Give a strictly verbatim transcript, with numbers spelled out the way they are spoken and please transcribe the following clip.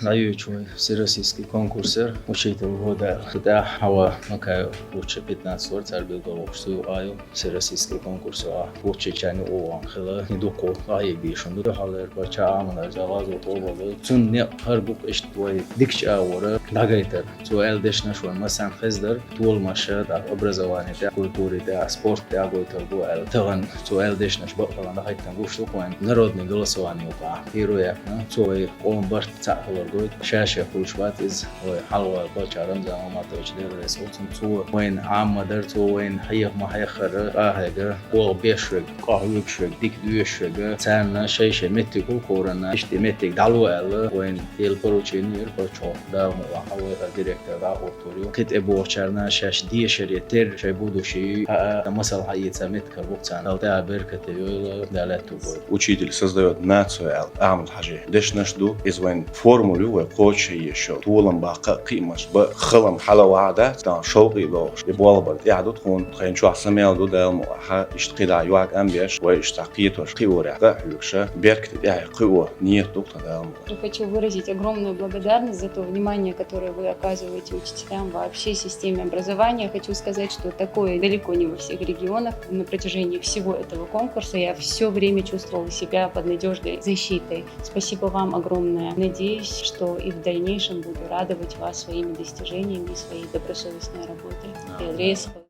ДӀайоьдуш вай всероссийский конкурсера «Учитель года» аьлла. Цу тӀа хьаваь Макаев Вуча, пятнадцать лет, цар билгалвоккхуш цу юкъа ю. Всероссийский конкурс а вучичарна юкъа ван хила, и дукха къахьега дезаш ду. Дуьххьарлера паччахьа Ӏамалара зӀе лазо къобалдой. Цунна некъ хӀара букъ иштта вай дикачу агӀора дӀагайтар. Цо аьлла дешнаш вайна массарна хезар, толамаш, тӀаккха образовани тӀа, культури тӀа, спорт тӀа гойтар бу аьлла. Тахана цо аьлла дешнаш бакъ тахана дӀахӀиттина гуш ду вайна народный голосование юкъа. Первый яьккхина, цо вай къоман барт цхьаъ хилар гойту, ша-ша хуьлуш бац иза. Вай хьалхара паччахь Рамзан Маматович, Дела реза хуьлда цунна, цо вайна Ӏамма дар, цо вайна хьеха ма хьеххара къахьега, оха беш верг, къахьоьгуш верг, дика доьшуш верг, царна шай-шай меттиг хӀума корана, иштта меттиг дӀало аьлла, вайна Дала поручени йира паччахьо, Дала мукъ лахь, вай хӀара директор дӀахӀоттор ю. Кхин тӀебогӀучарна шаьш дешаре терра шайн будущее, хӀаъ, масал хьаэца меттиг бу-кх царна. Дала тӀехь беркате йойла, Дала аьтту бойла. «Учитель создаёт нацию» аьлла Ахьмад-Хьажин дешнаш ду. Иза вайна формула ю вай кхочушъеш йолу. Толам баккха а, кхиамаш бан а, халам хьала ваха дац, тахана шовкъе догӀуш. И болх бар тӀехь ду тхуна, тхайна чохь са мел ду, Дала мукъ лахь, иштта кхидӀа йоӀ кӀам беш, вай иштта кхетош, кхиорехь къа а хьоьгуш, беркате тӀаьхье кхио нийят ду тхан, Дала мукъ лахь. Хочу выразить огромную благодарность за то внимание, которое вы оказываете учителям, вообще системе образования. Хочу сказать, что такое далеко не во всех регионах. На протяжении всего этого конкурса я все время чувствовала себя под надежной защитой. Спасибо вам огромное. Надеюсь, что и в дальнейшем буду радовать вас своими достижениями, своей добросовестной работой. Дела реза хуьлда.